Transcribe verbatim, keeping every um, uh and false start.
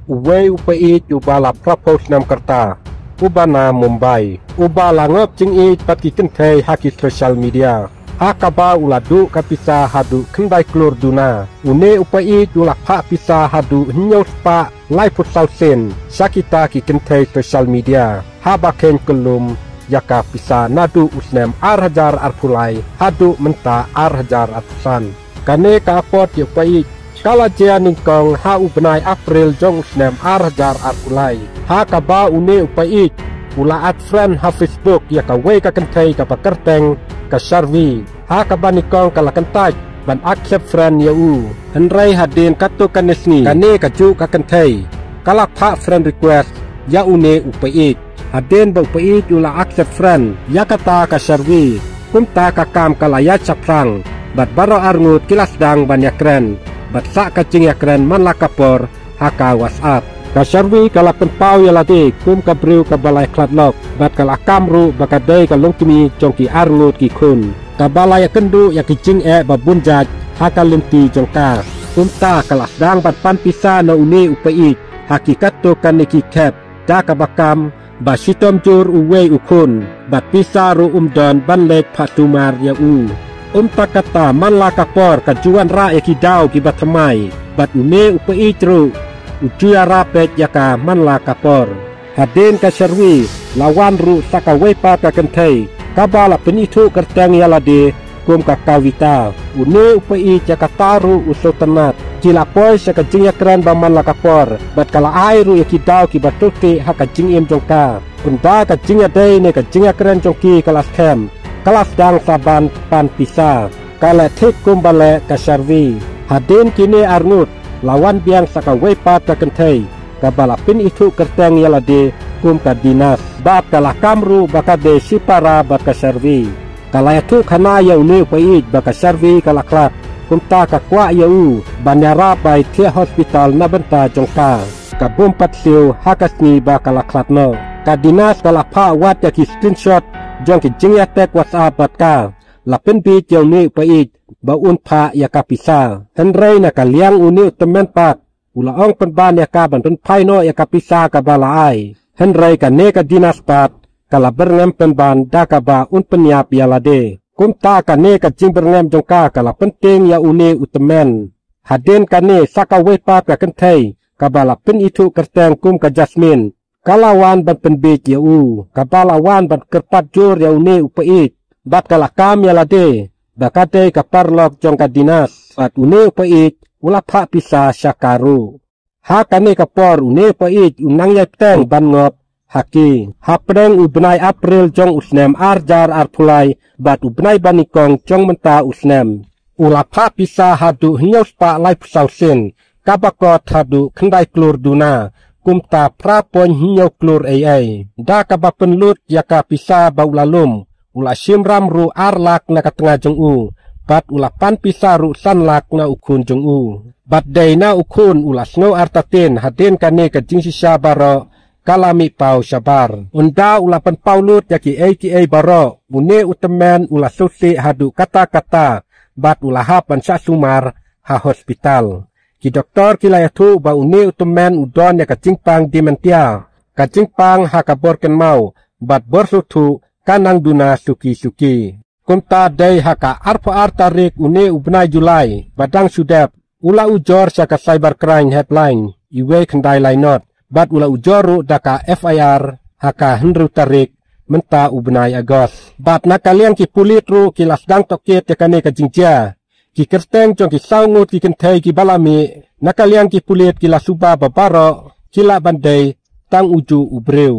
Uwei u paid uba la phra phew snem ka rta, uba na Mumbai, uba la ngop jingïeit bad ki kynthei ha ki social media, ha kaba u la duh ka pisa haduh khyndai klur duna. Une u paid u la phah pisa haduh hynñiew spah laiphew saw sien sha kita ki kynthei social media, haba kheiñ kyllum ïa ka pisa naduh u snem ar hajar arphew lai haduh mynta ar hajar arphew san. Kane ka apot ïa u paid ka la jia nyngkong ha u bnai April jong u snem ar hajar arphew lai, ha kaba une u paid u la add friend ha Facebook ïa kawei ka kynthei kaba kyrteng ka Sharvi, ha kaba nyngkong ka la kyntait ban accept friend ïa u. Hynrei hadien katto katne sngi kane kajuh ka kynthei ka la phah friend request ïa une u paid. Hadien ba u paid u la accept friend ïa kata ka Sharvi, kumta ka kam ka la ïaid shaphrang, bad baroh arngut ki la sdang ban ïakren bad sah ka jingïakren man la ka por ha ka WhatsApp. Ka Sharvi ka la pynpaw ïa lade kum ka briew kaba la ïakhlad lok bad ka la kam ruh ba ka dei ka longkmie jong ki arngut ki khun, kaba la ïakynduh ïa ki jingeh ba bun jait ha ka lynti jong ka. Kumta ka la sdang ban pan pisa na une u paid ha ki katto katne ki khep, da kaba kam ba shitom jur uwei u khun, bad pisa ruh um don ban leit phah tumar ïa u. Ym tang kata, man la ka por ka ju wanrah ïa ki daw kiba thymmai, bad une u paid ruh u ju ïarap beit ïa ka man la ka por. Hadien ka Sharvi la wan ruh sa kawei pat ka kynthei kaba la pynithuh kyrteng ïa lade kum ka Kavita. Une u paid ïa kata ruh u sngewtynnat. Ki la poi sha ka jingïakren ba man la ka por bad ka la ai ruh ïa ki daw kiba sngewthuh ha ka jingim jong ka. Ynda ka jingïadei ne ka jingïakren jong ki ka la skhem, ka la sdang sa ban pan pisa. Ka la thik kumba leh ka Sharvi. Hadien kine arngut la wan biang sa kawei pat ka kynthei kaba la pynithuh kyrteng ïa lade kum ka Dinas, bad ka la kam ruh ba ka dei shipara bad ka Sharvi. Ka la ïathuh khana ïa une u paid ba ka Sharvi ka la khlad, kumta ka kwah ïa u ban ïarap ba i thiah hospital na bynta jong ka. Ka bym pat siew ha ka sngi ba ka la khlad noh. Ka Dinas ka la phah wat ïa ki screenshot jong ki jingïatek WhatsApp bad ka la pynbiej ïa une u paid ba un phah ïa ka pisa. Hynrei na ka liang une u tymmen pat u la ong pynban ïa ka ban pynphai noh ïa ka pisa kaba la ai. Hynrei kane ka Dinas pat ka la byrngem pynban da kaba un pynïap ïa lade. Kumta kane ka jingbyrngem jong ka ka la pyntieng ïa une u tymmen. Hadien kane sa kawei pat ka kynthei kaba la pynithuh kyrteng kum ka Jasmine ka la wan ban pynbiej ïa u, kaba la wan ban kyrpad jur ïa une u paid bad ka la kam ïa lade ba ka dei ka paralok jong ka Dinas, bad une u paid u la phah pisa sha ka ruh. Ha kane ka por une u paid u nang ïai bteng ban ngop ha ki. Hapdeng u bnai April jong u snem ar hajar arphew lai bad u bnai ba nyngkong jong mynta u snem, u la phah pisa haduh hynñiew spah laiphew saw sien, kaba kot haduh khyndai klur duna, kumta phra point hynñiew klur ei ei. Da kaba pynlut ïa ka pisa ba u la lum, u la shim ram ruh ar lak na ka tnga jong u, bad u la pan pisa ruh san lak na u khun jong u. Bad dei na u khun u la sngew artatien hadien kane ka jingshisha baroh ka la mih paw shabar. Ynda u la pynpaw lut ïa kiei kiei baroh, une u tymmen u la sngewsih haduh katta katta, bad u la hap ban shah sumar ha hospital. Ki doktor ki la ïathuh ba une u tymmen u don ïa ka jingpang dementia, ka jingpang ha ka bor kynmaw bad bor sngewthuh ka nang duna suki suki. Kumta dei ha ka arphew ar tarik une u bnai July ba dang shu dep, u la ujor sha ka Cyber Crime Helpline, iwei khyndai lai not, bad u la ujor ruh da ka F I R ha ka hynriew tarik mynta u bnai August. Bad na ka liang ki pulit ruh ki la sdang tohkit ïa kane ka jingjia. Ki kyrteng jong ki saw ngut ki kynthei kiba la mih, na ka liang ki pulit ki la suba ba baroh ki lah ban dei tang uju u briew.